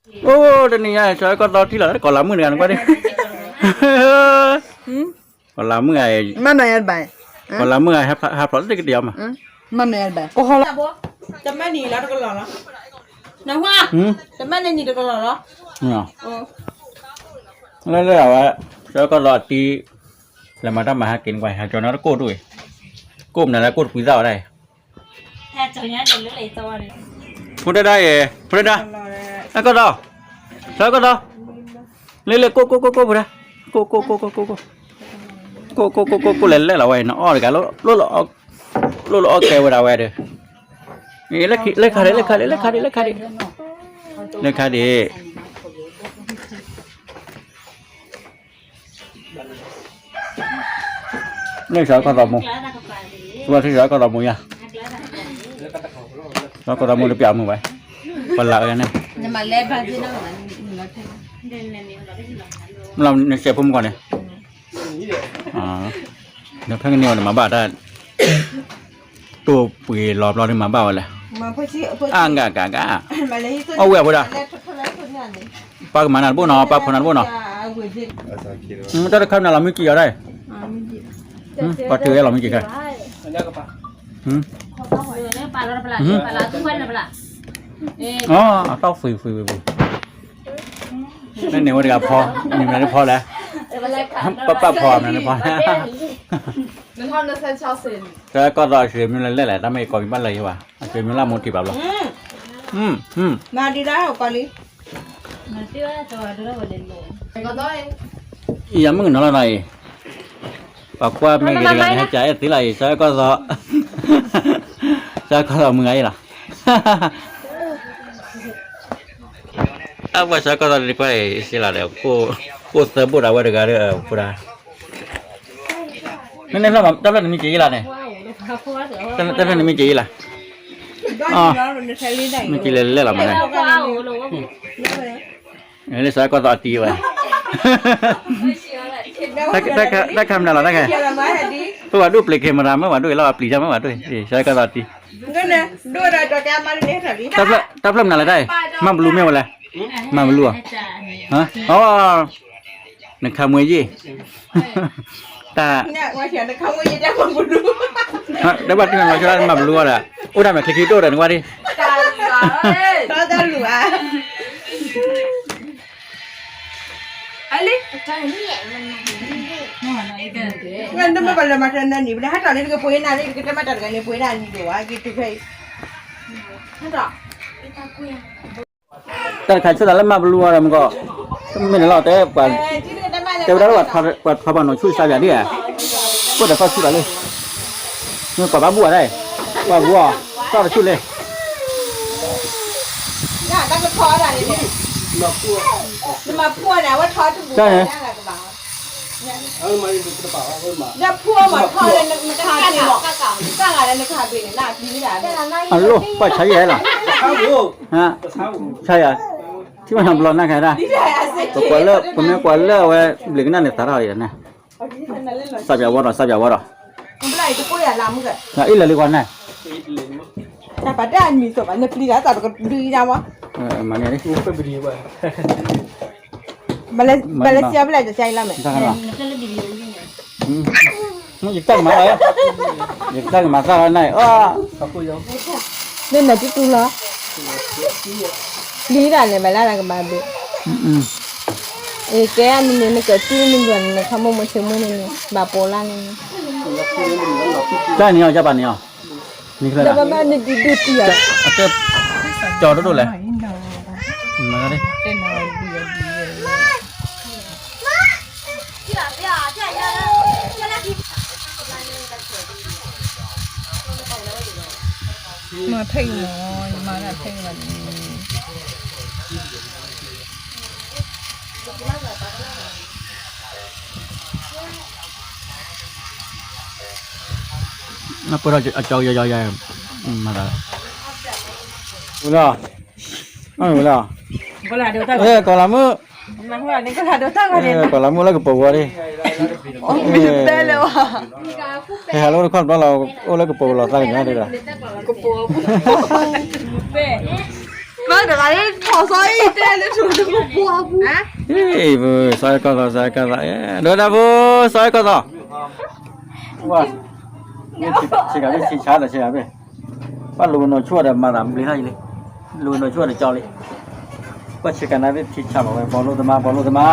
အိၣ်တနံၤညါ စီၤအဲၣ်ကီၢ်သီထံၣ်လီၤ ကီၤလၤမုၣ်တဂၤန့ၣ်ကွၢ်ဒံး, ကီၤလၤမုၣ်ဂၤ, ကီၤလၤမုၣ်ဂၤ ဟးဖျိးတကတယီမး, တမၢနံၤလီၤတကလီၤလီၤ, လၢလၢအဝဲ စီၤအဲၣ်ကီၢ်သီအတံၤ လဲၤမၤတၢ်မၤဟဲက့ၤန့ၣ်ကွၢ် ဟးကၠီၤနီတကိၣ်ဒိၣ်အံၤ, ကိၣ်မနုၤလၢကိၣ်တပှံသၣ်ဝဲဒၣ်အံၤ ဖိတဒၣ်အံၤ ဖိတဒၣ်, အဲၣ်ကီၢ်သီ, စီၤအဲၣ်ကီၢ်သီ, လ့လ့ကိၣ်ကိၣ်ကိၣ်ကိၣ်ဖိဒၣ်, ကိၣ်ကိၣ်ကိၣ်ကိၣ်ကိၣ်ကိၣ်, ကိၣ်ကိၣ်ကိၣ်ကိၣ်ကိၣ်လဲၤလဲၣ်လီၤဝဲအံၤ နအီၣ်တဂၤ လိၣ်လၢအီၣ်ကဲဝဲဒၣ်ဝဲဒီး, လၢခါဒံး လၢခါဒံး လၢခါဒံး လၢခါဒံး, လၢခါဒံး န့ၣ်စီၤအဲၣ်ကီၢ်သီမိၢ်, သူဝဲထံၣ်စီၤအဲၣ်ကီၢ်သီမိၢ်ယါ, စီၤအဲၣ်ကီၢ်သီမိၢ်တပျးမုာ်ဝဲ, ပလးဝဲန့ၣ်, နစဲးဖိမုၢ်ကီၢ်န့ၣ်, နဖဲကန့ၢ်ဝဲနမၤဘၣ်တၢ် တိၢ်ပှ့ၤလီၤဘျီဒ်မၤဘၣ်ဝဲလဲၣ်, အါဂၤဂၤဂၤ, အဝဲအဖိဒၣ်, ပၢ်ကမၤနၤတဘိနီၤ ပၢ်ဖိနၤတဘိနီၤ, တၢ်တခါမနုၤလီၤမုၢ်ကံၤအီၤဒၣ်, ပှၤထုးဝဲလီၤမုၢ်ကံၤခဲ, အတီၢ်ဖှံဖှံဖှံဖှံ, မ့ၢ်န့ၣ်ဝဲတဂၤဖီ, မနုၤမနုၤဖီလဲၣ်, ပၢ်ပၢ်ဖီမနုၤဖီလဲၣ်, စီၤအဲၣ်ကီၢ်သီအစံးမ့ၢ်လၢလဲၣ်လဲၣ် တၢ်မ့ၢ်ကီၤမံၤဘၣ်လၢယဘၣ်, အစံးမ့ၢ်လၢမိၢ်ထံၣ်ဘၣ်ဘျီ, မၤဒ်လၢကီၤလံ, ယမုၣ်ကနီၤလီၤနီၤအံၤ, ပှၤကွၢ်မ့ၢ်ဂ့ၤတဂၤန့ၣ် ဟဲကၠးအဲၣ်သ့လီၤအံၤ စီၤအဲၣ်ကီၢ်သီ, စီၤအဲၣ်ကီၢ်သီမုၢ်ဂၤအံၤလီၤ အဝဲစီၤအဲၣ်ကီၢ်သီန့ၣ်ကွၢ်အံၤ စ့လီၤဒီး ကိၣ်သၢဘိၣ်ဒီးဝဲတဂၤဒီး ဖိဒၣ်, နန့ၣ်ဖျၢၣ်မး တၢ်ဖျၢၣ်နမံၤက့ၤယံလီၤန့ၣ်, တၢ်ဖျၢၣ်နမံၤက့ၤယံလီၤ, မံၤက့ၤလဲၤလဲၣ်လီၤမးန့ၣ်, လၢစီၤအဲၣ်ကီၢ်သီအတံၤဝဲ, တၢ်ခါမနုၤလီၤတၢ်ခါ, ပဝဲဒိၣ်ပျံၤ camera မ့ၢ်ဝဲဒိၣ်အံၤလီၤ ပျံၤတၢ်မ့ၢ်ဝဲဒိၣ်အံၤ စီၤအဲၣ်ကီၢ်သီအတံၤ, တၢ်ဖျၢၣ်မနုၤလီၤတၢ်, မၢ်ဘလူးမ့ၢ်ဝဲလဲၣ်, မၢ်ဘလူးဧါ, အိ နခးမွဲယ့ၢ်, တၢ်, တဘၣ်တၢ်လီၤဆီဒၣ်မၢ်ဘလူးအီၤဒီး, အိၣ်ဒၣ်မဲာ်ချ့ခံတိၣ်ဒီးနကွၢ်ဒံး, နမ့ၢ်ပှၤလၢမၤတၢ်နၢ်နံၤ ပတဟးထီၣ်လၢတကပှ့ၤနၤလၢ တကတဲမၤတၢ်တဂၤန့ၣ် ပှ့ၤနၤနံၤဒိၣ်ဝဲ က့ၤတုၤဖဲအံၤ, တၢ်တခါဆၢသးလၢမၢ်ဘလူးအီၤဒီးမ့ၢ်ကီး, မ့ၢ်န့ၣ်လီၤ တဲ, တဲဝဲဒၣ်လၢပှၤထီပှၤနီၢ်ဆူၣ်စါယၤဒ်ဧါ, ကိၣ်ဒီးသီၣ်ဆူၣ်လီၤလၢ, မ့ၢ်ပှၤဘၣ်ဘူၣ်အီၤဒၣ်, ပှၤဘူၣ်အီၤ, သီၣ်တဆူၣ်လၢ တၢ်န့ၣ်, အလိၣ် ပှၤဆါယဲၢ်လီၤ, ဆါယၤ, ထံၣ်ဘၣ်နီတဘျီနၢ်ခဲဒၣ်, ပကွၢ်လၢ ပမ့ၢ်ကွၢ်လၢအဝဲ ဘျ့းကနၣ်န့ၣ်သးထီၣ်အံၤန့ၣ်, စးပၠးဝီဒီး စးပၠးဝီဒီး, အ့ၣ်လၢာ်လံကွၢ်န့ၣ်, တၢ်ပာ်တၢ်အမံၤသိးဘၣ် နပျံၤတၢ်သးပကဒုးအံၤဒၣ်ဝဲ, မၤန့ၣ်လံ, ဘၣ်လဲၤစံးဘၣ်လဲၤတစဲအံၤလီၤမဲာ်, ယကတၢ်ကမၤလီၤ, ယကတၢ်ကမၤသၣ်လီၤနၤ, လၢနတူတူလီၤ, ပျံၤတၢ်န့ၣ်ဘၣ်လၢနကဘၣ်ဘျ့း, ကဲအနံၤန့ၣ် နကတူၢ်မုၢ်ဒွးန့ၣ် နခီမိၢ်မုၢ်ဆ့ၣ်မုၢ်န့ၣ်န့ၣ် ဘၣ်ပိာ်လၢန့ၣ်, တၢ်န့ၣ်အီၤ ယဘၣ်န့ၣ်အီၤ, နကလဲၤ, အကဲ, ကၠီတဒိၣ်လဲၣ်, မၤဖဲအံၤမး, ယမၤဒၣ်ဖဲအံၤဘၣ်န့ၣ်, ပၢၢ်ထီၣ်အကၠီယီယီယီ, မၤသး, ဝံၤလီၤ, ဝံၤလီၤ, ကီၤလၤမုၣ်, ကီၤလၤမုၣ်လၢကပိာ်ဝဲဒၣ်, ဟဲဟးလၢအိၣ်တခီတဘျီလီၤ, အိၣ်လၢကပိာ်ကလီၤသးကညီဒၣ်ဒီး, ကပိာ် မ့ၢ်တဂၤလၢထီၣ်စီအံၤတဲလၢထူၣ်တပူၤပူၤပူၤ, ဟ့ၣ် ပစီၤအဲၣ်ကီၢ်သီ စီၤအဲၣ်ကီၢ်သီ ဒိဒၣ်ဖိ စီၤအဲၣ်ကီၢ်သီ, ဆ့ကၤဘ့ၣ်ဆ့ဆါဒီးဆ့ကၤဘ့ၣ်, ပှၤလူၤကနီၤဆူၣ်ဒီးမၤသးဘျ့ထီၣ်အံၤလံ, လူၤကနီၤဆူၣ်ဒီးကၠီလံ, ပှၤဆ့ကၤနါဘ့ၣ်ဆ့ဆါဘၣ်ဝဲ ဘီလိတမါ ဘီလိတမါ,